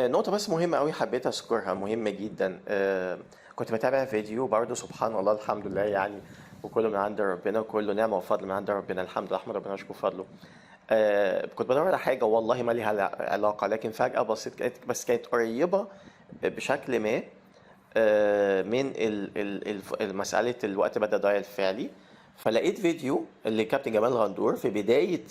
نقطة بس مهمة أوي حبيت أذكرها، مهمة جدا. كنت بتابع فيديو برضه، سبحان الله الحمد لله يعني، وكله من عند ربنا، وكله نعمة وفضل من عند ربنا، الحمد لله، أحمد ربنا وأشكر فضله. كنت بدور على حاجة والله ما ليها علاقة، لكن فجأة بصيت كانت، بس كانت قريبة بشكل ما من مسألة الوقت بدل ضايع الفعلي. فلقيت فيديو لكابتن جمال غندور في بداية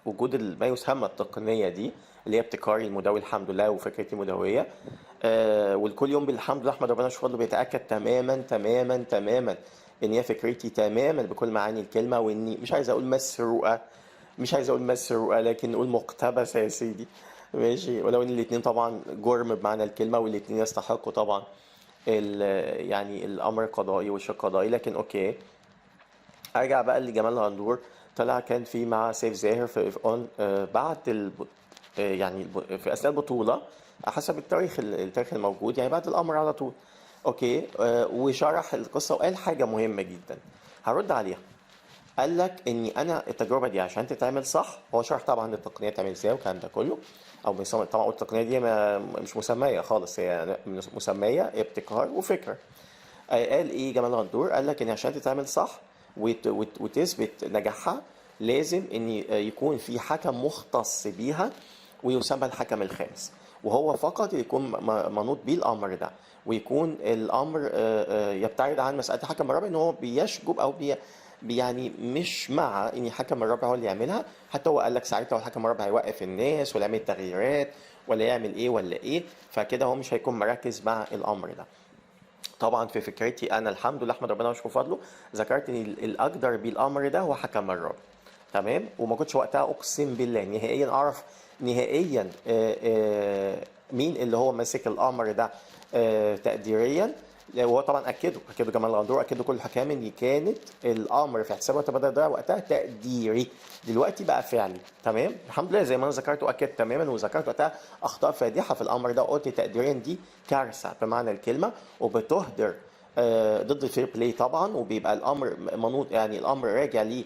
وجود ما يسمى التقنية دي اللي هي ابتكاري المدوي الحمد لله وفكرتي المدوية، والكل يوم بالحمد لله أحمد ربنا وشكر فضله بيتأكد تماما تماما تماما إن هي فكرتي تماما بكل معاني الكلمة، وإني مش عايز أقول مسروقة، مش عايز أقول مسروقة، لكن نقول مقتبسة يا سيدي، ماشي، ولو إن الاتنين طبعا جرم بمعنى الكلمة، والاتنين يستحقوا طبعا الأمر القضائي والشق القضائي، لكن okay. أرجع بقى لجمال غندور، طلع كان في مع سيف زاهر في اون، بعد يعني في أثناء البطولة حسب التاريخ الموجود، يعني بعد الأمر على طول، okay، وشرح القصة وقال حاجة مهمة جدا هرد عليها. قال لك إني أنا التجربة دي عشان تتعمل صح، هو شرح طبعا التقنية تعمل إزاي والكلام ده كله، أو طبعا التقنية دي مش مسمية خالص، هي مسمية ابتكار وفكرة. قال إيه جمال غندور؟ قال لك إن عشان تتعمل صح وتثبت نجاحها لازم إن يكون في حكم مختص بيها ويسمى الحكم الخامس، وهو فقط اللي يكون منوط بيه الأمر ده، ويكون الأمر، يبتعد عن مسألة الحكم الرابع، إن هو بيشجب أو يعني مش مع إن الحكم الرابع هو اللي يعملها. حتى هو قال لك ساعتها هو الحكم الرابع هيوقف الناس ولا يعمل تغييرات ولا يعمل إيه ولا إيه، فكده هو مش هيكون مركز مع الأمر ده. طبعا في فكرتي انا الحمد لله احمد ربنا واشكر فضله ذكرت ان الاقدر بالامر ده هو حكم الرابع، تمام. وما كنتش وقتها اقسم بالله نهائيا اعرف نهائيا، مين اللي هو ماسك الامر ده، تقديريا. وهو طبعا اكدوا جمال غندور، اكدوا كل الحكام ان كانت الامر في حساب وقت بدل ده وقتها تقديري، دلوقتي بقى فعلي، تمام الحمد لله. زي ما انا ذكرت واكدت تماما، وذكرت وقتها اخطاء فادحة في الامر ده، وقلت تقديريا دي كارثة بمعنى الكلمة، وبتهدر، ضد ال fair play طبعا، وبيبقى الامر منوط، يعني الامر راجع ل،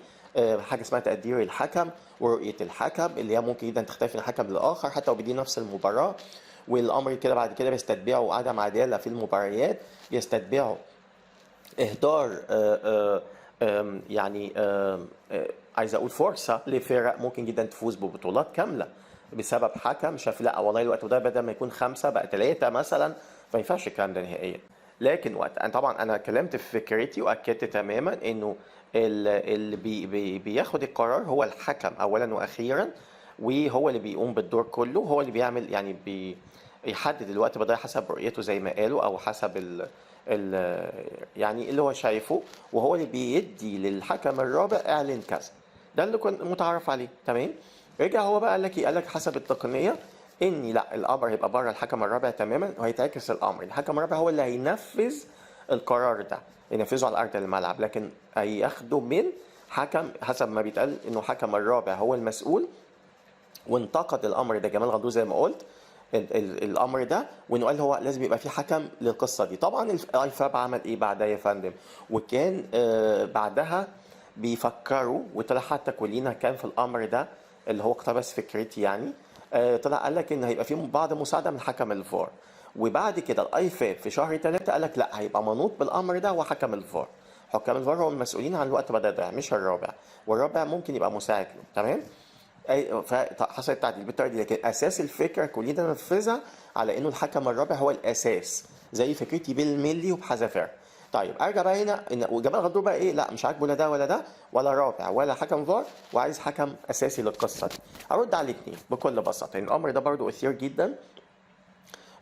حاجة اسمها تقدير الحكم ورؤية الحكم، اللي هي ممكن جدا تختلف من حكم لاخر حتى لو بيدي نفس المباراة. والامر كده بعد كده بيستتبعه عدم عدالة في المباريات، بيستتبعه اهدار، عايز اقول فرصة لفرق ممكن جدا تفوز ببطولات كاملة بسبب حكم شاف لا والله الوقت ده بدل ما يكون 5 بقى 3 مثلا، فما ينفعش الكلام ده نهائيا. لكن وقت انا طبعا انا اتكلمت في فكرتي واكدت تماما انه اللي بياخد القرار هو الحكم اولا واخيرا، وهو اللي بيقوم بالدور كله، هو اللي بيعمل يعني يحدد الوقت بدل حسب رؤيته زي ما قالوا، او حسب اللي هو شايفه، وهو اللي بيدي للحكم الرابع اعلن كذا، ده اللي كنت متعارف عليه، تمام. رجع هو بقى قال لك ايه؟ قال لك حسب التقنية اني لا، الامر هيبقى بره الحكم الرابع تماما، وهيتعكس الامر، الحكم الرابع هو اللي هينفذ القرار ده، ينفذه على ارض الملعب، لكن هياخده من حكم حسب ما بيتقال انه حكم الرابع هو المسؤول. وانتقد الامر ده جمال غندور زي ما قلت الامر ده، وانه قال هو لازم يبقى في حكم للقصة دي. طبعا الايفاب عمل ايه بعدها يا فندم؟ وكان، بعدها بيفكروا، وطلع حتى كلنا كان في الامر ده اللي هو اقتبس فكرتي يعني، طلع قال لك ان هيبقى في بعض مساعدة من حكم الفار. وبعد كده الايفاب في شهر 3 قال لك لا، هيبقى منوط بالامر ده هو حكم الفار، حكام الفار هم المسؤولين عن الوقت بدل ده مش الرابع، والرابع ممكن يبقى مساعد له، تمام. فحصل التعديل بالطريقة دي، لكن اساس الفكرة كلنا ننفذها على انه الحكم الرابع هو الاساس زي فكرتي بالملي وبحذافيرها. طيب ارجع بقى هنا ان وجمال غندور بقى ايه؟ لا مش عاجبه لا ده ولا ده ولا رابع ولا حكم فار، وعايز حكم اساسي للقصة دي. ارد على الاثنين بكل بساطة، لان الامر ده برضو اثير جدا،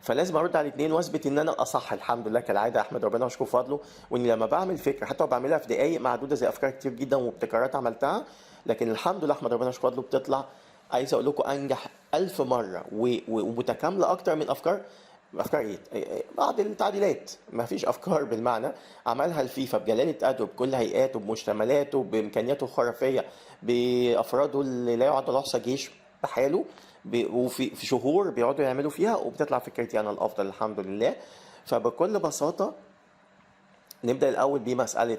فلازم ارد على الاثنين واثبت ان انا الاصح الحمد لله كالعادة، احمد ربنا واشكر فضله. واني لما بعمل فكرة حتى لو بعملها في دقائق معدودة زي افكار كتير جدا وابتكارات عملتها، لكن الحمد لله احمد ربنا واشكر فضله بتطلع عايز اقول لكم انجح 1000 مرة ومتكامله اكتر من افكار ايه؟ بعض التعديلات، ما فيش افكار بالمعنى عملها الفيفا بجلاله قدره بكل هيئاته بمشتملاته بامكانياته الخرافية بافراده اللي لا يعد ولا يحصى جيش بحاله، وفي شهور بيقعدوا يعملوا فيها وبتطلع فكرتي انا الافضل الحمد لله. فبكل بساطة نبدا الاول بمسالة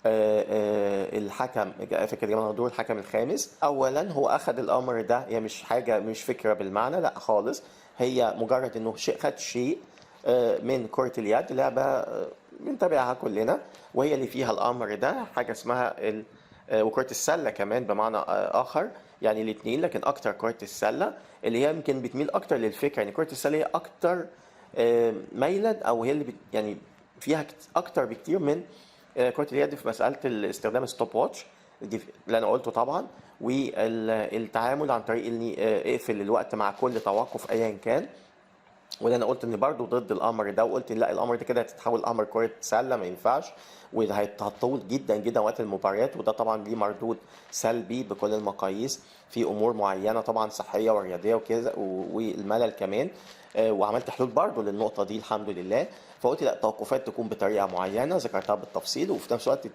الحكم فكرة جمال غندور الحكم الخامس. اولا هو اخذ الامر ده، هي مش حاجة، مش فكرة بالمعنى، لا خالص، هي مجرد انه شيء خد شيء من كره اليد، لعبه بنتابعها كلنا وهي اللي فيها الامر ده، حاجة اسمها وكره السلة كمان بمعنى اخر، يعني الاثنين، لكن اكتر كره السلة اللي هي يمكن بتميل اكتر للفكرة، يعني كره السلة هي اكتر ميلا، او هي اللي يعني فيها اكتر بكتير من كرة اليد في مسألة استخدام stopwatch دي اللي أنا قلته طبعا، والتعامل عن طريق إني اقفل الوقت مع كل توقف أيا كان. واللي أنا قلت إن برضو ضد الأمر ده، وقلت لا الأمر ده كده هتتحول أمر كرة سلة، ما ينفعش، وهتطول جدا جدا وقت المباريات، وده طبعا ليه مردود سلبي بكل المقاييس في أمور معينة طبعا صحية ورياضية وكذا، والملل كمان. وعملت حلول برضو للنقطة دي الحمد لله. فقلت لا، التوقفات تكون بطريقة معينة ذكرتها بالتفصيل، وفي نفس الوقت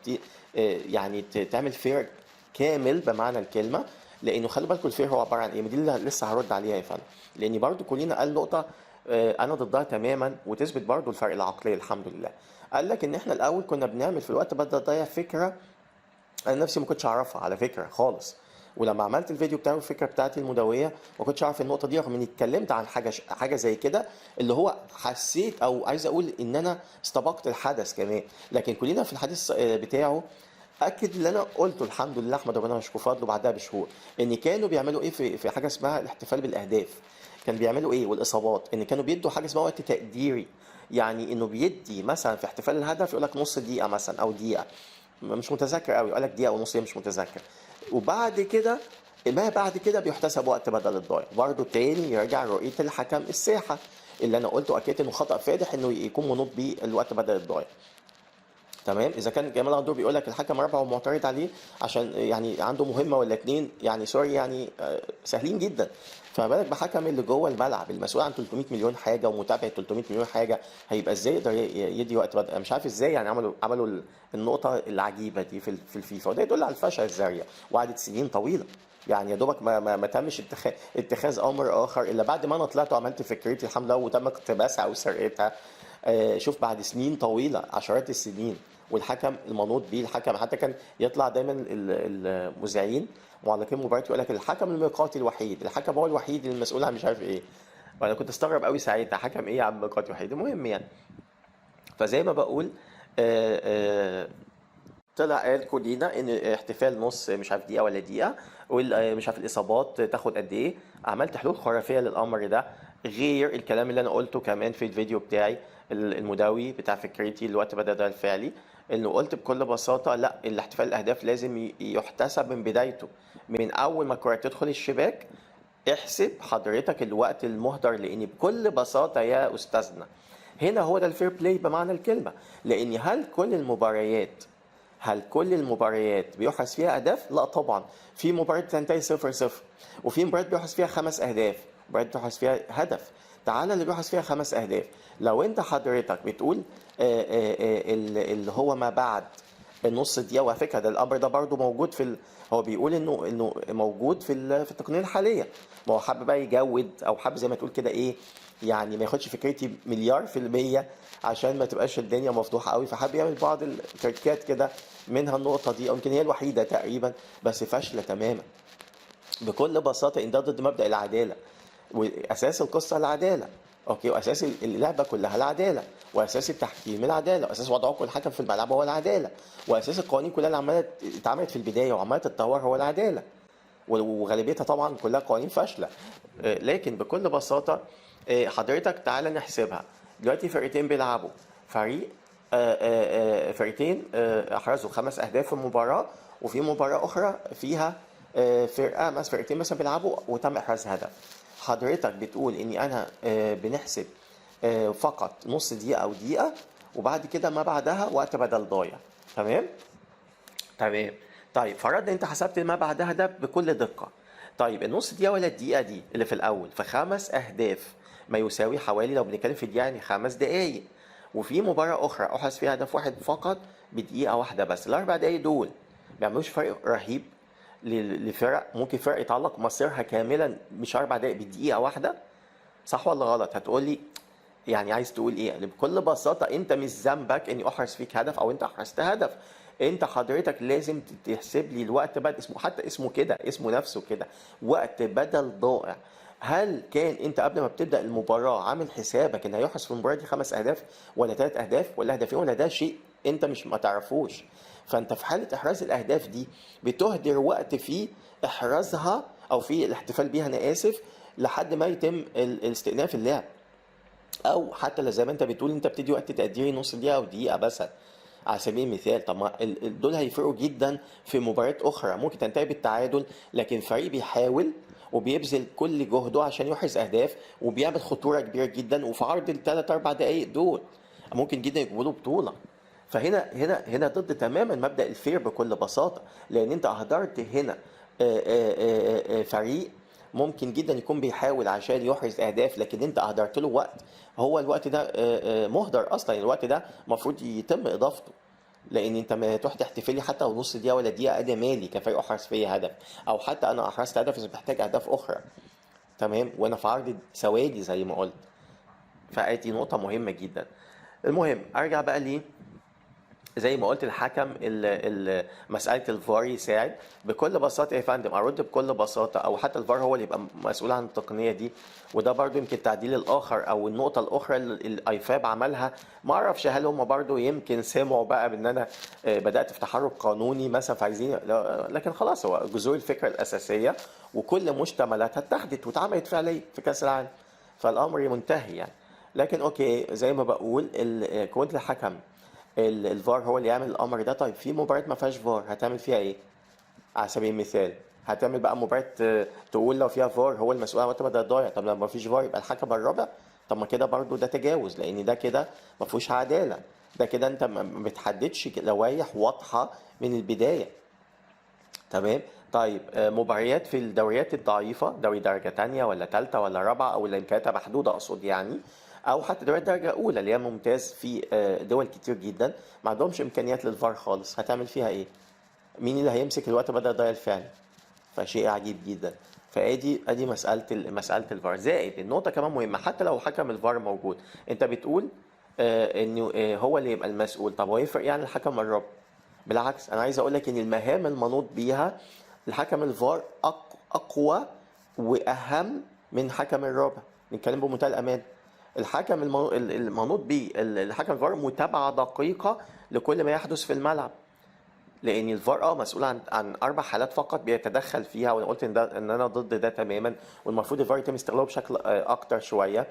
يعني تعمل fair كامل بمعنى الكلمة، لأنه خلوا بالكم ال fair هو عبارة عن إيه؟ دي اللي لسه هرد عليها يا فندم، لأن برضو كلنا قال نقطة أنا ضدها تماما، وتثبت برضو الفرق العقلي الحمد لله. قال لك إن إحنا الأول كنا بنعمل في الوقت بدل ضيع فكرة أنا نفسي ما كنتش أعرفها على فكرة خالص، ولما عملت الفيديو بتاعي والفكرة بتاعتي المدويه ما كنتش اعرف النقطة دي، رغم اني اتكلمت عن حاجة زي كده، اللي هو حسيت او عايز اقول ان انا استبقت الحدث كمان. لكن كلنا في الحديث بتاعه اكد اللي انا قلته الحمد لله، احمد ربنا واشكر فضله، بعدها بشهور ان كانوا بيعملوا ايه في حاجة اسمها الاحتفال بالاهداف، كان بيعملوا ايه والاصابات، ان كانوا بيدوا حاجة اسمها وقت تقديري، يعني انه بيدي مثلا في احتفال الهدف يقول لك نص دقيقة مثلا او دقيقة، مش متذكر قوي، يقول لك دقيقة ونص، مش متذكر، وبعد كده ما بعد كده بيحتسب وقت بدل الضايع. برضه تاني يرجع رؤية الحكم الساحة اللي انا قلته، اكيد انه خطأ فادح انه يكون منوط بيه الوقت بدل الضايع. تمام، اذا كان جمال غندور بيقول لك الحكم رابع ومعترض عليه عشان يعني عنده مهمة ولا اتنين، يعني sorry يعني سهلين جدا، فما بالك بحكم اللي جوه الملعب المسؤول عن 300 مليون حاجة ومتابعة 300 مليون حاجة، هيبقى ازاي يقدر يدي وقت بدل؟ مش عارف ازاي يعني عملوا النقطة العجيبة دي في الفيفا، وده يدل على الفشل الذريع، وقعدت سنين طويلة، يعني يا دوبك ما تمش اتخاذ امر اخر الا بعد ما انا طلعت وعملت فكرتي الحمد لله وتم اقتباسها او سرقتها. شوف بعد سنين طويلة، عشرات السنين، والحكم المنوط بيه الحكم حتى كان يطلع دايما المذيعين معلقين مباريات يقول لك الحكم الميقاتي الوحيد، الحكم هو الوحيد المسؤول عن مش عارف ايه، وانا كنت استغرب قوي ساعتها، حكم ايه يا عم ميقاتي وحيد؟ المهم يعني فزي ما بقول طلع قال كولينا ان احتفال نص مش عارف دقيقة ولا دقيقة، ومش عارف الاصابات تاخد قد ايه. عملت حلول خرافية للامر ده، غير الكلام اللي انا قلته كمان في الفيديو بتاعي المداوي بتاع فكرتي الوقت بدأ ده الفعلي، انه قلت بكل بساطة لا، الاحتفال الاهداف لازم يحتسب من بدايته، من اول ما الكره تدخل الشباك احسب حضرتك الوقت المهدر، لان بكل بساطة يا استاذنا هنا هو ده ال fair play بمعنى الكلمة. لان هل كل المباريات بيحرز فيها اهداف؟ لا طبعا، في مباريات بتنتهي 0-0، وفي مباريات بيحرز فيها 5 اهداف، مباريات بيحرز فيها هدف. تعالى اللي بيحرز فيها 5 اهداف، لو انت حضرتك بتقول اللي هو ما بعد النص دقيقة، وعلى فكرة ده الامر ده برضو موجود في هو بيقول انه موجود في التقنية الحالية، ما هو حابب بقى يجود او حابب زي ما تقول كده ايه، يعني ما ياخدش فكرتي 1,000,000,000% عشان ما تبقاش الدنيا مفضوحه قوي، فحاب يعمل بعض التركات كده منها النقطة دي، او يمكن هي الوحيدة تقريبا، بس فاشلة تماما بكل بساطة. ان ده ضد مبدا العدالة، واساس القصة العدالة، okay، واساس اللعبة كلها العدالة، واساس التحكيم العدالة، واساس وضعكم الحكم في الملعب هو العدالة، واساس القوانين كلها اللي عماله اتعملت في البداية وعماله تتطور هو العدالة، وغالبيتها طبعا كلها قوانين فاشلة. لكن بكل بساطة حضرتك تعالى نحسبها دلوقتي، فرقتين بيلعبوا، فريق فرقتين احرزوا 5 اهداف في مباراة، وفي مباراة اخرى فيها فرقه مثلا فرقتين مثلا بيلعبوا وتم احراز هدف. حضرتك بتقول اني انا بنحسب فقط نص دقيقة او دقيقة، وبعد كده ما بعدها وقت بدل ضايع. تمام؟ تمام. طيب فرضنا انت حسبت ما بعدها ده بكل دقه، طيب النص دقيقة ولا الدقيقة دي اللي في الاول في 5 اهداف ما يساوي حوالي لو بنتكلم في دقيقة يعني 5 دقائق، وفي مباراة اخرى احرز فيها هدف واحد فقط بدقيقة واحدة بس، ال4 دقائق دول ما بيعملوش فرق رهيب لفرق، ممكن فرق يتعلق مصيرها كاملا مش 4 دقائق بدقيقة واحدة، صح ولا غلط؟ هتقولي يعني عايز تقول ايه؟ بكل بساطة انت مش ذنبك اني احرز فيك هدف او انت احرزت هدف، انت حضرتك لازم تحسب لي الوقت بدل، اسمه حتى اسمه كده، اسمه نفسه كده، وقت بدل ضائع. هل كان انت قبل ما بتبدا المباراة عامل حسابك ان هيحرز في المباراة دي 5 اهداف ولا 3 اهداف ولا هدفين، ولا ده شيء انت مش ما تعرفوش؟ فانت في حاله احراز الاهداف دي بتهدر وقت في احرازها او في الاحتفال بيها، انا اسف، لحد ما يتم الاستئناف اللعب، او حتى زي ما انت بتقول انت بتدي وقت تقديري نص دقيقة او دقيقة بس على سبيل المثال. طب ما دول هيفرقوا جدا في مباريات اخرى ممكن تنتهي بالتعادل، لكن فريق بيحاول وبيبذل كل جهده عشان يحرز اهداف وبيعمل خطورة كبيرة جدا، وفي عرض الثلاث اربع دقائق دول ممكن جدا يجيبوا له بطوله. فهنا هنا هنا ضد تماما مبدا ال fair بكل بساطة، لان انت اهدرت هنا فريق ممكن جدا يكون بيحاول عشان يحرز اهداف، لكن انت اهدرت له وقت، هو الوقت ده مهدر اصلا، الوقت ده المفروض يتم اضافته، لان انت ما تروح تحتفلي حتى لو نص دقيقة ولا دقيقة، ادي مالي كفريق احرز فيا هدف، او حتى انا احرزت هدف بس محتاج اهداف اخرى، تمام، وانا في عرض ثواني زي ما قلت. فادي نقطة مهمة جدا. المهم ارجع بقى ليه زي ما قلت الحكم مسالة الفار يساعد بكل بساطة يا فندم، ارد بكل بساطة، او حتى الفار هو اللي يبقى مسؤول عن التقنية دي. وده برضو يمكن التعديل الاخر او النقطة الاخرى اللي الايفاب عملها، ما اعرفش هل هم برضو يمكن سمعوا بقى بان انا بدات في تحرك قانوني مثلا فعايزين، لكن خلاص هو جذور الفكرة الاساسية وكل مشتملاتها اتخذت واتعملت فعليا في كاس العالم، فالامر منتهي يعني. لكن okay زي ما بقول كونت الحكم الفار هو اللي يعمل الامر ده. طيب في مباريات ما فيهاش فار هتعمل فيها ايه؟ على سبيل المثال هتعمل بقى مباراة تقول لو فيها فار هو المسؤول عن وقت بدل ضايع، طب لو ما فيش فار يبقى الحكم الرابع؟ طب ما كده برضو ده تجاوز، لان ده كده ما فيهوش عدالة، ده كده انت ما بتحددش لوائح واضحة من البداية. تمام. طيب مباريات في الدوريات الضعيفة، دوري درجة تانية ولا تالتة ولا رابعة، أو اللي إمكانياتها محدودة أقصد يعني، أو حتى دوريات درجة أولى اللي هي ممتاز في دول كتير جدا ما عندهمش إمكانيات للفار خالص، هتعمل فيها إيه؟ مين اللي هيمسك الوقت بدل ضيع الفعل؟ فشيء عجيب جدا. فادي ادي مسالة الفار. زائد النقطة كمان مهمة، حتى لو حكم الفار موجود، انت بتقول انه هو اللي يبقى المسؤول، طب هو يفرق يعني الحكم الرابع؟ بالعكس، انا عايز اقول لك ان المهام المنوط بيها الحكم الفار اقوى واهم من حكم الرابع، نتكلم بمنتهى الامان. الحكم المنوط بيه الحكم الفار متابعه دقيقة لكل ما يحدث في الملعب، لان الفار مسؤول عن 4 حالات فقط بيتدخل فيها، وانا قلت ان انا ضد ده تماما، والمفروض الفار يتم استغلاله بشكل اكتر شوية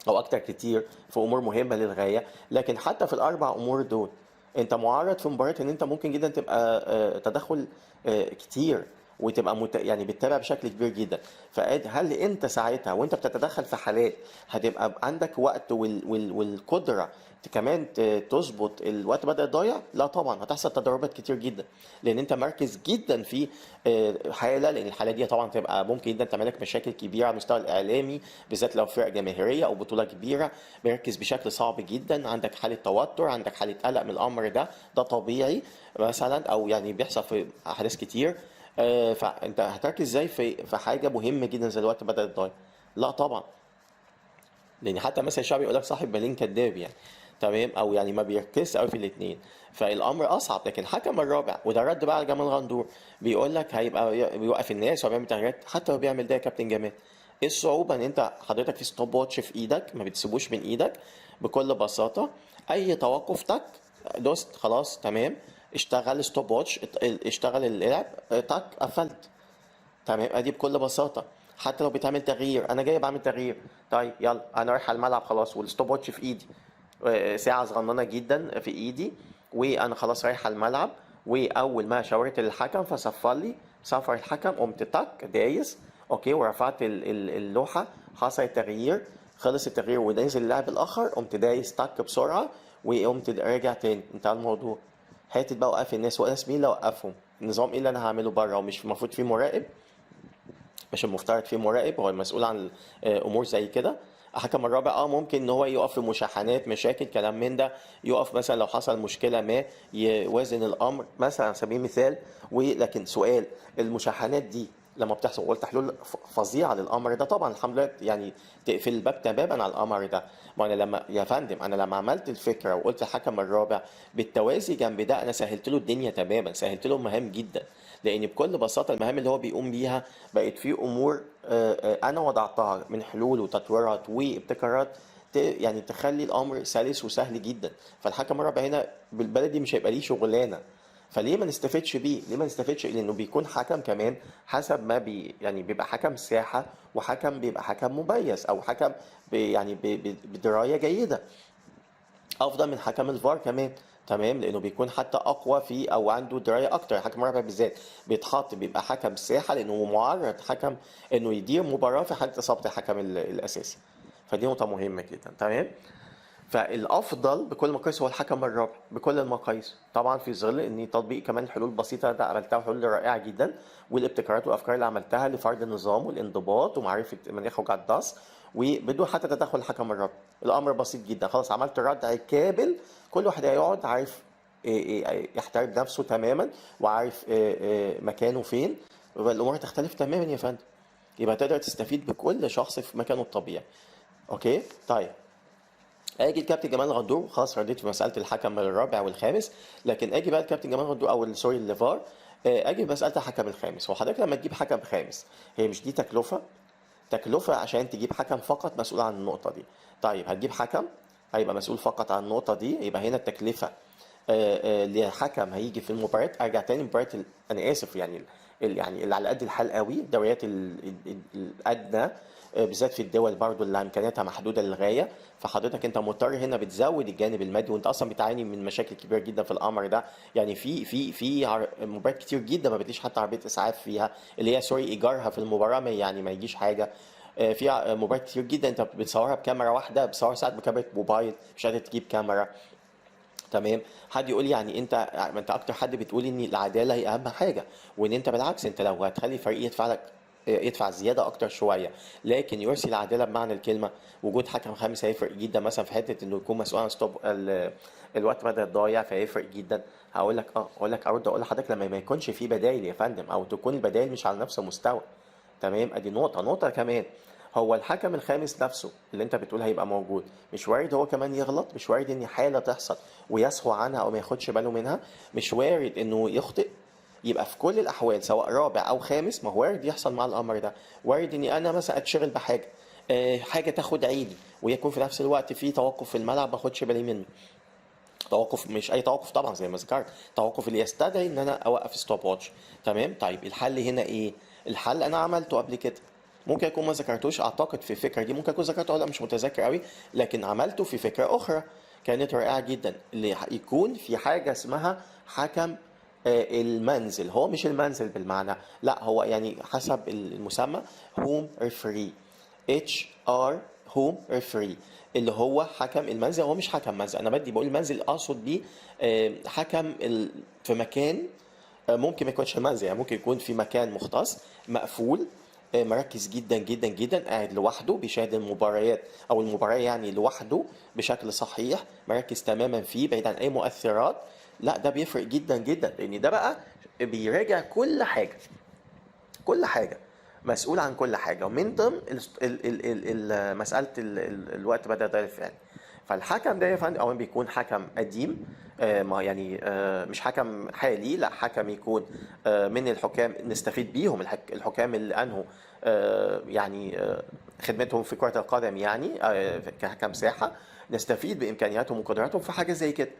او اكتر كتير في امور مهمة للغاية. لكن حتى في ال4 امور دول انت معرض في مباراة ان انت ممكن جدا تبقى تدخل كتير وتبقى يعني بتتابع بشكل كبير جدا. فهل انت ساعتها وانت بتتدخل في حالات هتبقى عندك وقت والقدرة كمان تظبط الوقت بدأ يضيع؟ لا طبعا، هتحصل تضاربات كتير جدا، لان انت مركز جدا في حاله، لان الحالة دي طبعا تبقى ممكن جدا تعمل لك مشاكل كبيرة على المستوى الاعلامي، بالذات لو فرق جماهيرية او بطوله كبيرة، مركز بشكل صعب جدا، عندك حاله توتر، عندك حاله قلق من الامر ده، ده طبيعي مثلا، او يعني بيحصل في احداث كتير. فانت هتركز ازاي في حاجة مهمة جدا زي الوقت بدل الضايع؟ لا طبعا، لان حتى مثلا الشعب يقول لك صاحب بالين كذاب يعني، تمام، او يعني ما بيركزش قوي في الاثنين، فالامر اصعب. لكن الحكم الرابع، وده رد بقى على جمال غندور، بيقول لك هيبقى بيوقف الناس وبيعمل تغييرات، حتى لو بيعمل ده يا كابتن جمال، ايه الصعوبة ان انت حضرتك في stopwatch في ايدك ما بتسيبوش من ايدك؟ بكل بساطة اي توقف تك دوست خلاص تمام، اشتغل stopwatch، اشتغل اللعب، تك قفلت، تمام، ادي بكل بساطة. حتى لو بتعمل تغيير، انا جاي بعمل تغيير، طيب يلا انا رايح على الملعب خلاص، وال stopwatch في ايدي، ساعة صغننه جدا في ايدي، وانا خلاص رايح على الملعب، واول ما شاورت الحكم فصفر لي، صفر الحكم، قمت تك دايس okay، ورفعت اللوحة، حصل التغيير، خلص التغيير ونزل اللاعب الاخر، قمت دايس تك بسرعة وقمت راجع تاني، انتهى الموضوع. حتة بقى وقف الناس، وقف مين اللي وقفهم؟ النظام ايه اللي انا هعمله بره؟ ومش المفروض في مراقب؟ مش المفترض في مراقب هو المسؤول عن امور زي كده؟ الحكم الرابع ممكن ان هو يقف في مشاحنات، مشاكل، كلام من ده، يقف مثلا لو حصل مشكلة ما يوازن الامر مثلا على سبيل المثال. ولكن سؤال، المشاحنات دي لما بتحصل، وقلت حلول فظيعة للامر ده طبعا الحمد لله، يعني تقفل الباب تماما على الامر ده. ما انا لما يا فندم انا لما عملت الفكرة وقلت الحكم الرابع بالتوازي جنب ده، انا سهلت له الدنيا تماما، سهلت له المهام جدا، لان بكل بساطة المهام اللي هو بيقوم بيها بقت في امور انا وضعتها من حلول وتطويرات وابتكارات يعني تخلي الامر سلس وسهل جدا. فالحكم الرابع هنا بالبلدي مش هيبقى ليه شغلانة، فليه ما نستفدش بيه؟ ليه ما نستفدش؟ لانه بيكون حكم كمان حسب ما يعني بيبقى حكم ساحة، وحكم بيبقى حكم مميز، او حكم يعني بدرايه جيدة افضل من حكم الفار كمان، تمام، لانه بيكون حتى اقوى في او عنده دراية اكتر. الحكم الرابع بالذات بيتحط بيبقى حكم ساحة، لانه معرض حكم انه يدير مباراة في حاله اصابه الحكم الاساسي. فدي نقطة مهمة جدا، تمام. فالافضل بكل المقاييس هو الحكم الرابع بكل المقاييس، طبعا في ظل ان تطبيق كمان حلول بسيطة ده عملتها، حلول رائعة جدا، والابتكارات والافكار اللي عملتها لفرض النظام والانضباط ومعرفة من يخرج على الدرس، وبدون حتى تدخل الحكم الرابع. الامر بسيط جدا، خلاص عملت ردع كامل، كل واحد هيقعد عارف يحترم نفسه تماما، وعارف مكانه فين، الامور تختلف تماما يا فندم. يبقى تقدر تستفيد بكل شخص في مكانه الطبيعي. okay، طيب اجي الكابتن جمال غندور، خلاص رديت في مسالة الحكم الرابع والخامس، لكن اجي بقى الكابتن جمال غندور او sorry الفار، اجي مسالة الحكم الخامس. هو حضرتك لما تجيب حكم خامس، هي مش دي تكلفة؟ تكلفة عشان تجيب حكم فقط مسؤول عن النقطة دي. طيب هتجيب حكم هيبقى مسؤول فقط عن النقطة دي، يبقى هنا التكلفة لحكم هيجي في المباريات. ارجع تاني مباريات انا اسف يعني يعني اللي على قد الحال قوي، الدوريات الادنى، بالذات في الدول برضو اللي امكانياتها محدودة للغاية. فحضرتك انت مضطر هنا بتزود الجانب المادي، وانت اصلا بتعاني من مشاكل كبيرة جدا في الامر ده. يعني في في في مباريات كتير جدا ما بتلاقيش حتى عربية اسعاف فيها، اللي هي sorry ايجارها في المباراة ما يعني ما يجيش حاجة. في مباريات كتير جدا انت بتصورها بكاميرا واحدة، بتصورها ساعات بكاميرا موبايل، مش قادر تجيب كاميرا. تمام. حد يقول يعني انت، ما انت اكتر حد بتقول ان العدالة هي اهم حاجة، وان انت بالعكس انت لو هتخلي فريق يدفع لك يدفع زيادة اكتر شوية، لكن يرسي العدالة بمعنى الكلمة. وجود حكم خامس هيفرق جدا، مثلا في حتة انه يكون مسؤول عن stop الوقت بدل الضايع، فيفرق جدا. هقول لك اقول لك ارد اقول لحضرتك لما ما يكونش في بدايل يا فندم، او تكون البدايل مش على نفس المستوى. تمام، ادي نقطة. نقطة كمان، هو الحكم الخامس نفسه اللي انت بتقول هيبقى موجود، مش وارد هو كمان يغلط؟ مش وارد ان حاله تحصل ويسهو عنها او ما ياخدش باله منها؟ مش وارد انه يخطئ؟ يبقى في كل الاحوال سواء رابع او خامس، ما هو وارد يحصل مع الامر ده. وارد اني انا مثلا اتشغل بحاجة، حاجة تاخد عيني، ويكون في نفس الوقت في توقف في الملعب ما اخدش بالي منه. توقف مش اي توقف طبعا زي ما ذكرت، توقف اللي يستدعي ان انا اوقف stopwatch. تمام. طيب الحل هنا ايه؟ الحل انا عملته قبل كده، ممكن اكون ما ذكرتوش اعتقد في الفكرة دي، ممكن اكون ذكرته ولا مش متذكر قوي، لكن عملته في فكرة اخرى كانت رائعة جدا، اللي يكون في حاجة اسمها حكم المنزل. هو مش المنزل بالمعنى، لا، هو يعني حسب المسمى home referee، HR home referee، اللي هو حكم المنزل. هو مش حكم منزل، انا بدي بقول المنزل اقصد بيه حكم في مكان، ممكن ما يكونش المنزل، يعني ممكن يكون في مكان مختص مقفول، مركز جدا جدا جدا، قاعد لوحده بيشاهد المباريات او المباراة يعني لوحده بشكل صحيح، مركز تماما فيه بعيد عن اي مؤثرات. لا ده بيفرق جدا جدا، لان ده بقى بيراجع كل حاجة، كل حاجة، مسؤول عن كل حاجة، ومن ضمن مسالة الوقت بدل ضايع الفعل. فالحكم ده يا فندم اولا بيكون حكم قديم، ما يعني مش حكم حالي، لا حكم يكون من الحكام نستفيد بيهم، الحكام اللي انهوا يعني خدمتهم في كرة القدم، يعني كحكم ساحة نستفيد بامكانياتهم وقدراتهم في حاجة زي كده.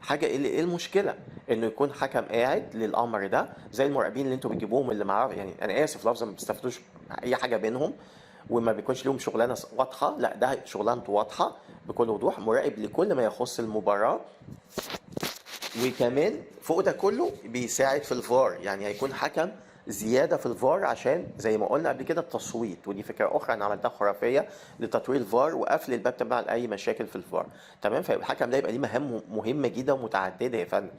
حاجة ايه المشكلة انه يكون حكم قاعد للامر ده زي المراقبين اللي انتوا بتجيبوهم اللي معاه، يعني انا اسف لفظا، ما بتستفيدوش اي حاجة بينهم وما بيكونش لهم شغلانة واضحة. لا ده شغلانته واضحة بكل وضوح، مراقب لكل ما يخص المباراة، وكمان فوق ده كله بيساعد في الفار، يعني هيكون حكم زيادة في الفار عشان زي ما قلنا قبل كده التصويت. ودي فكرة اخرى انا عملتها خرافية لتطوير الفار وقفل الباب تبع لاي مشاكل في الفار. تمام. فيبقى الحكم ده يبقى ليه مهام مهمة جدا ومتعددة يا فندم،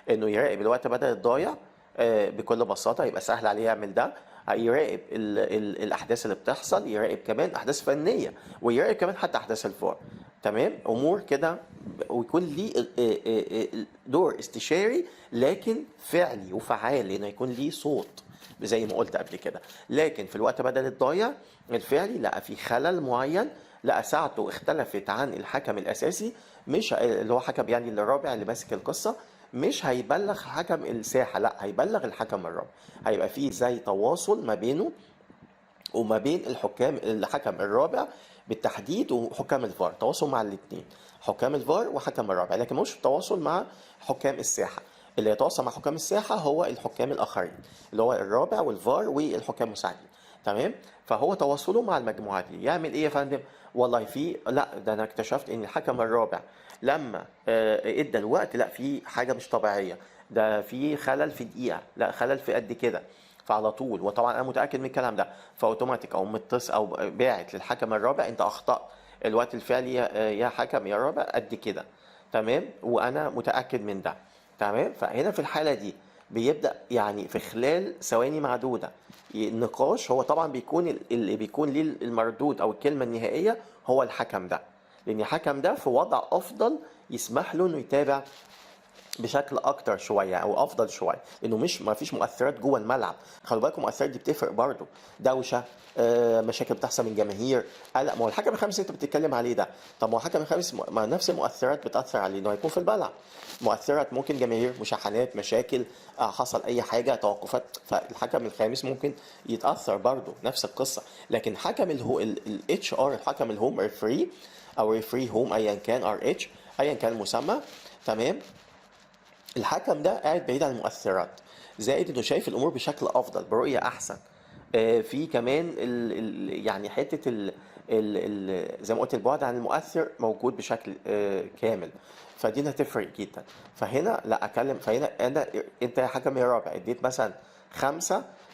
انه يراقب الوقت بدل الضايع بكل بساطة، يبقى سهل عليه يعمل ده، يراقب الاحداث اللي بتحصل، يراقب كمان احداث فنية، ويراقب كمان حتى احداث الفار. تمام، امور كده، ويكون ليه دور استشاري لكن فعلي وفعال، لانه يكون ليه صوت زي ما قلت قبل كده. لكن في الوقت بدل الضايع الفعلي لقى في خلل معين، لقى ساعته اختلفت عن الحكم الاساسي، مش اللي هو حكم يعني الرابع اللي ماسك القصة، مش هيبلغ حكم الساحة، لا هيبلغ الحكم الرابع. هيبقى فيه زي تواصل ما بينه وما بين الحكام، الحكم الرابع بالتحديد وحكام الفار، تواصل مع الاثنين، حكام الفار وحكم الرابع، لكن مش تواصل مع حكام الساحة. اللي يتواصل مع حكام الساحة هو الحكام الاخرين اللي هو الرابع والفار والحكام المساعدين. تمام؟ فهو تواصله مع المجموعة دي يعمل ايه يا فندم؟ والله في، لا ده انا اكتشفت ان الحكم الرابع لما ادى الوقت، لا في حاجة مش طبيعية، ده في خلل في دقيقة، لا خلل في قد كده، فعلى طول، وطبعا انا متاكد من الكلام ده، فاوتوماتيك او متصل او باعت للحكم الرابع انت اخطات، الوقت الفعلي يا حكم يا رابع قد كده. تمام؟ وانا متاكد من ده. تمام؟ فهنا في الحالة دي بيبدا يعني في خلال ثواني معدودة النقاش. هو طبعا بيكون اللي بيكون ليه المردود او الكلمة النهائية هو الحكم ده، لان الحكم ده في وضع افضل يسمح له انه يتابع بشكل اكتر شوية او افضل شوية، لانه مش ما فيش مؤثرات جوه الملعب. خلوا بالكم المؤثرات دي بتفرق برضه، دوشه، مشاكل بتحصل من جماهير، قلق. ما هو الحكم الخامس اللي انت بتتكلم عليه ده، طب ما هو الحكم الخامس ما نفس المؤثرات بتاثر عليه، انه هيكون في الملعب مؤثرات، ممكن جماهير، مشاحنات، مشاكل، حصل اي حاجة، توقفات، فالحكم الخامس ممكن يتاثر برضه نفس القصة. لكن حكم ال HR، الحكم ال home referee او referee home ايا كان، RH ايا كان المسمى. تمام؟ الحكم ده قاعد بعيد عن المؤثرات، زائد انه شايف الامور بشكل افضل، برؤية احسن. في كمان ال ال يعني حتة ال ال ال زي ما قلت البعد عن المؤثر موجود بشكل كامل، فدي هتفرق جدا. فهنا لا اكلم، فهنا انا انت يا حكم يا رابع اديت مثلا 5،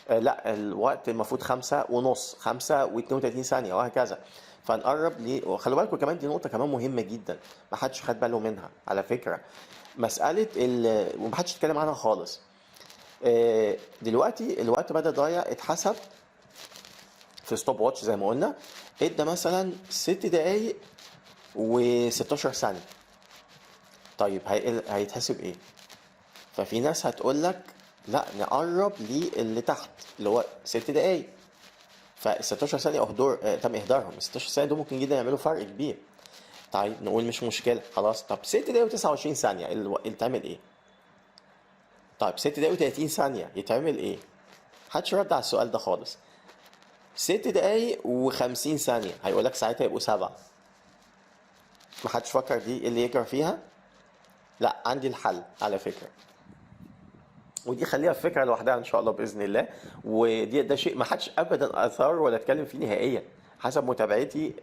لا الوقت المفروض 5:30، 5:32 وهكذا. فنقرب ليه. وخلوا بالكم كمان دي نقطة كمان مهمة جدا ما حدش خد باله منها على فكرة، مسألة ومحدش اتكلم عنها خالص. دلوقتي الوقت بدل ضايع اتحسب في stopwatch زي ما قلنا، ادى مثلا 6 دقايق و16 ثانية. طيب هيتحسب ايه؟ ففي ناس هتقول لك لا نقرب للي تحت اللي هو 6 دقايق، ف 16 ثانية اهدر، تم اهدارهم، 16 ثانية دول ممكن جدا يعملوا فرق كبير. طيب نقول مش مشكلة خلاص، طب 6 دقايق و29 ثانية اللي تعمل ايه؟ طيب 6 دقايق و30 ثانية يتعمل ايه؟ محدش رد على السؤال ده خالص. 6 دقايق و50 ثانية هيقول لك ساعتها يبقوا 7. محدش فكر دي اللي يجرى فيها؟ لا عندي الحل على فكرة، ودي خليها فكرة لوحدها إن شاء الله بإذن الله. ودي ده شيء ما حدش أبدا أثار ولا اتكلم فيه نهائيا حسب متابعتي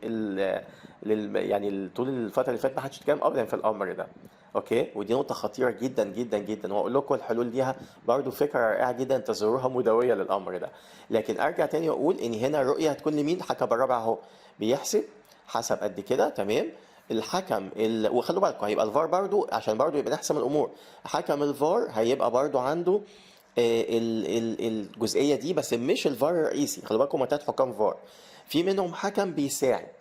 يعني طول الفترة اللي فاتت ما حدش اتكلم أبدا في الأمر ده. okay، ودي نقطة خطيرة جدا جدا جدا، وأقول لكم الحلول ليها برضو فكرة رائعة جدا تزوروها مدوية للأمر ده. لكن أرجع تاني وأقول إن هنا الرؤية هتكون لمين؟ حكم الرابع أهو بيحسب حسب قد كده. تمام. الحكم وخلوا بالكم هيبقى الفار برضو عشان برضو يبقى نحسم الامور، حكم الفار هيبقى برضو عنده الجزئية دي، بس مش الفار الرئيسي. خلوا بالكم هما 3 حكام فار، في منهم حكم بيساعد،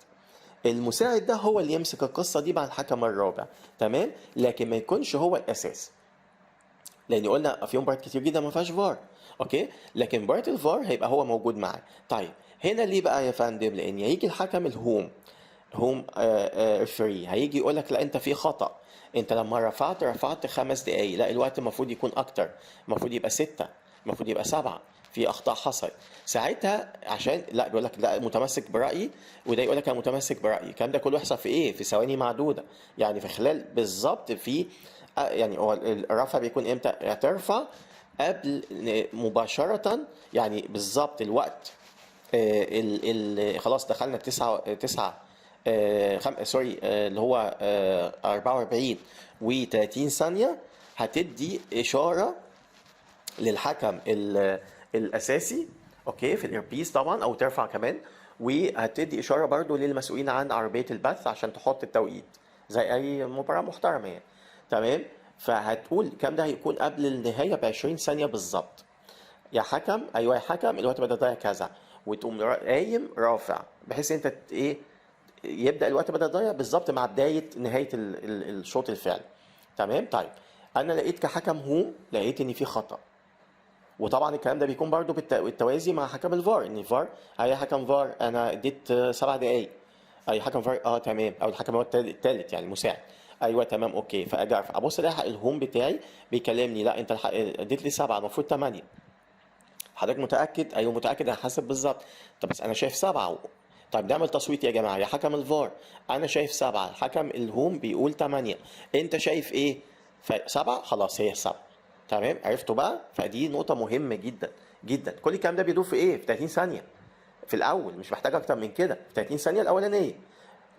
المساعد ده هو اللي يمسك القصة دي مع الحكم الرابع. تمام. لكن ما يكونش هو الاساس، لان قلنا في مباريات كتير جدا ما فيهاش فار. okay، لكن مباراة الفار هيبقى هو موجود معاه. طيب هنا ليه بقى يا فندم؟ لان هيجي الحكم ال home referee هيجي يقول لك لا انت في خطأ، انت لما رفعت 5 دقايق، لا الوقت المفروض يكون اكتر، المفروض يبقى 6، المفروض يبقى 7، في اخطاء حصلت. ساعتها عشان لا بيقول لك لا متمسك برايي، وده يقول لك انا متمسك برايي. الكلام ده كله يحصل في ايه؟ في ثواني معدودة، يعني في خلال بالظبط في يعني هو الرفع بيكون امتى؟ هترفع قبل مباشرة، يعني بالظبط الوقت خلاص دخلنا 9 9 sorry اللي هو 44 و30 ثانية، هتدي إشارة للحكم الأساسي، okay، في ال earpiece طبعا، أو ترفع كمان، وهتدي إشارة برضو للمسؤولين عن عربية البث عشان تحط التوقيت زي أي مباراة محترمة يعني. تمام. فهتقول الكلام ده هيكون قبل النهاية ب20 ثانية بالظبط. يا حكم، أيوه يا حكم، الوقت بدأ ضايع كذا، وتقوم قايم رافع، بحيث أنت إيه يبدأ الوقت بدأ ضايع بالظبط مع بداية نهاية الشوط الفعلي. تمام. طيب أنا لقيت كحكم home، لقيت إن في خطأ، وطبعا الكلام ده بيكون برضو بالتوازي مع حكم الفار، ان الفار اي حكم فار انا اديت 7 دقائق، اي حكم فار تمام، او الحكم هو الثالث يعني المساعد، ايوه تمام okay. فاجي ابص الاقي ال home بتاعي بيكلمني، لا انت اديت لي 7 المفروض 8، حضرتك متاكد؟ ايوه متاكد، انا حاسب بالظبط. طب بس انا شايف 7. طيب نعمل تصويت يا جماعة، يا حكم الفار انا شايف 7، حكم ال home بيقول 8، انت شايف ايه؟ ف7 خلاص هي 7، تمام. عرفتوا بقى؟ فدي نقطة مهمة جدا جدا. كل الكلام ده بيدور في ايه؟ في 30 ثانية في الاول، مش محتاج اكتر من كده، في 30 ثانية الاولانية.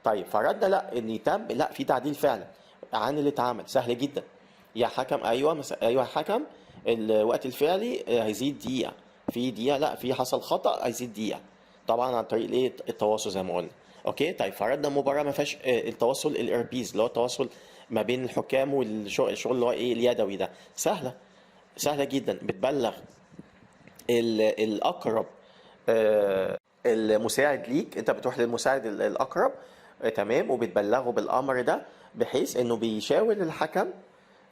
طيب فرضنا لا ان تم، لا في تعديل فعلا عن اللي اتعمل، سهل جدا يا حكم، ايوه ايوه يا حكم الوقت الفعلي هيزيد دقيقة، في دقيقة لا في حصل خطأ هيزيد دقيقة، طبعا عن طريق الايه؟ التواصل زي ما قلنا. okay. طيب فرضنا مباراة ما فيهاش التواصل ال earpiece اللي هو التواصل ما بين الحكام والشغل، الشغل اللي هو ايه اليدوي ده، سهلة سهلة جدا، بتبلغ الاقرب المساعد ليك، انت بتروح للمساعد الاقرب، تمام، وبتبلغه بالامر ده بحيث انه بيشاور الحكم،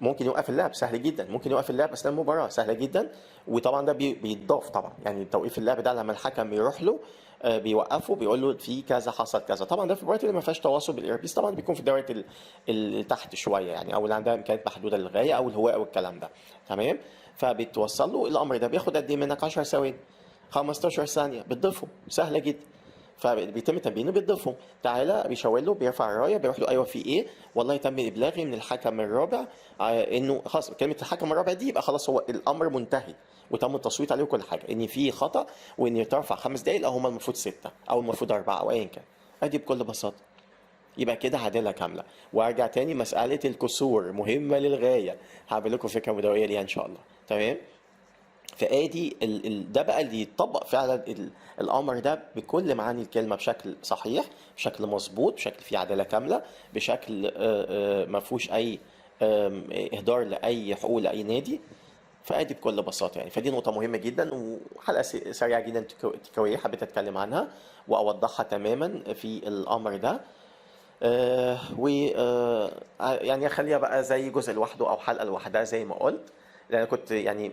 ممكن يوقف اللعب سهل جدا، ممكن يوقف اللعب اثناء المباراة سهلة جدا. وطبعا ده بيتضاف طبعا، يعني توقيف اللعب ده لما الحكم يروح له بيوقفه بيقول له في كذا حصل كذا. طبعا ده في المباريات اللي ما فيهاش تواصل بال earpiece، طبعا بيكون في الدوريات اللي تحت شوية يعني، او اللي عندها امكانيات محدودة للغاية او الهواء والكلام ده، تمام. فبتوصل له الامر ده، بياخد قد ايه منك؟ 10 ثواني، 15 ثانية، بتضيفه سهلة جدا. فبيتم تنبيهه بيضيفهم، تعالى بيشاور له، بيرفع الراية، بيروح له ايوه في ايه؟ والله تم ابلاغي من الحكم الرابع انه خلاص، كلمة الحكم الرابع دي يبقى خلاص هو الامر منتهي وتم التصويت عليه وكل حاجة، ان في خطا وان يترفع 5 دقائق، او هم المفروض 6 او المفروض 4 او ايا كان. ادي بكل بساطة يبقى كده عدالة كاملة. وارجع تاني مسالة الكسور مهمة للغاية، هعمل لكم فكرة مدويه ليها ان شاء الله، تمام. فادي ده بقى اللي يتطبق فعلا الامر ده بكل معاني الكلمة، بشكل صحيح، بشكل مظبوط، بشكل فيه عدالة كاملة، بشكل ما فيهوش اي اهدار لاي حقوق لاي نادي. فادي بكل بساطة يعني. فدي نقطة مهمة جدا، وحلقه سريعة جدا تكويه حبيت اتكلم عنها واوضحها تماما في الامر ده. و يعني اخليها بقى زي جزء لوحده او حلقة لوحدها زي ما قلت، لان انا كنت يعني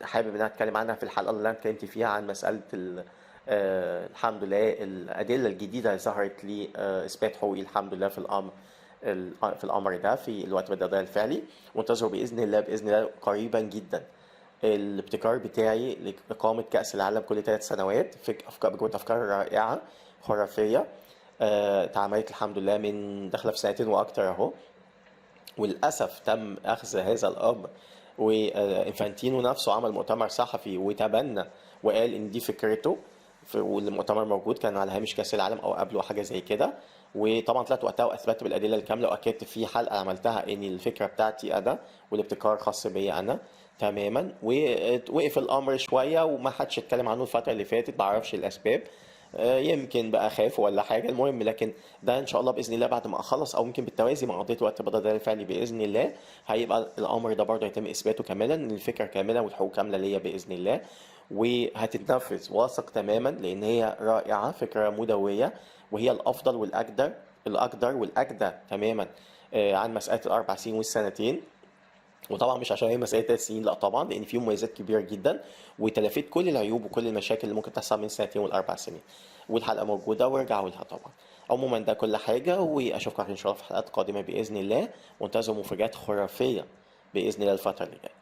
حابب ان انا اتكلم عنها في الحلقة اللي انا اتكلمت فيها عن مسالة الحمد لله الادلة الجديدة اللي ظهرت لي اثبات حقوقي الحمد لله في الامر في الامر ده في الوقت بدل الضياع الفعلي. وانتظروا باذن الله، باذن الله قريبا جدا الابتكار بتاعي لاقامة كاس العالم كل 3 سنوات، افكار بجوة افكار رائعة خرافية، اتعملت الحمد لله من داخله في سنتين واكتر اهو. وللاسف تم اخذ هذا الامر، وانفانتينو نفسه عمل مؤتمر صحفي وتبنى وقال ان دي فكرته، والمؤتمر موجود كان على هامش كاس العالم او قبله حاجة زي كده. وطبعا طلعت وقتها واثبتت بالادلة الكاملة، واكدت في حلقة عملتها ان الفكرة بتاعتي انا والابتكار خاص بيا انا تماما. ووقف الامر شوية وما حدش اتكلم عنه الفترة اللي فاتت، ما اعرفش الاسباب، يمكن بقى خاف ولا حاجة. المهم لكن ده ان شاء الله باذن الله بعد ما اخلص، او يمكن بالتوازي مع قضية وقت بدل ده الفعلي باذن الله، هيبقى الامر ده برضه هيتم اثباته كاملا، ان الفكرة كاملة والحقوق كاملة ليا باذن الله، وهتتنفذ واثق تماما، لان هي رائعة، فكرة مدويه، وهي الافضل والاجدر، الاقدر والاجدى تماما، عن مسالة ال4 سنين والسنتين. وطبعا مش عشان هي مسالة 3 سنين، لا طبعا، لان فيه مميزات كبيرة جدا، وتلافيت كل العيوب وكل المشاكل اللي ممكن تحصل من سنتين والاربع سنين. والحلقة موجودة وارجعوا لها طبعا. عموما ده كل حاجة، واشوفكم ان شاء الله في حلقات قادمة باذن الله، وانتظروا مفاجات خرافية باذن الله الفترة اللي جاية.